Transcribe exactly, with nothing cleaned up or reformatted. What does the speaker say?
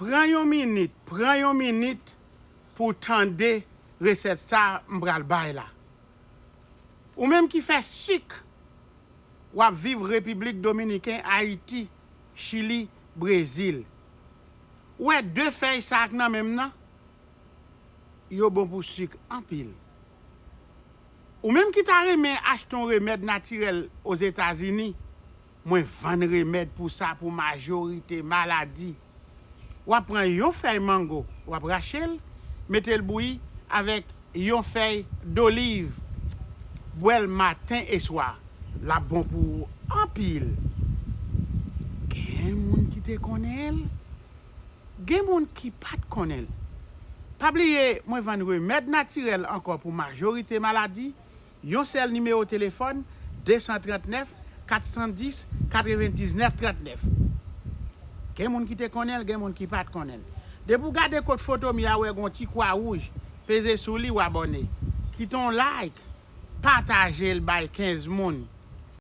Pran yon minit, pran yon minit pou w tande resèt sa m pral bay la. Ou menm ki fè sik, w ap viv Repiblik Dominiken, Ayiti, Chili, Brezil. Ou wè de fèy sa k nan men m nan? Yo bon pou sik anpil. Ou menm ki ta renmen achte yon remèd natirèl Ozetazini, mwen vann remèd pou sa, pou majorite maladi. W ap pran yon fèy mango, w ap rache l, mete l bouyi avèk yon fèy doliv. Bwè l maten e swa. L ap bon pou ou anpil. Gen moun ki te konnen l, gen moun ki pa t konnen l. Pa bliye, mwen vann remèd natirèl ankò pou majorite maladi. Yon sèl nimewo telefòn, de san trannèf, kat san dis, katrevendiznèf trannèf. Gen moun ki te konnen l, gen moun ki pa t konnen l. Depi w gade kot foto m ye a, w wè gon ti kwa wouj, peze sou li, w abòne. Kite yon like, pataje l bay kenz moun.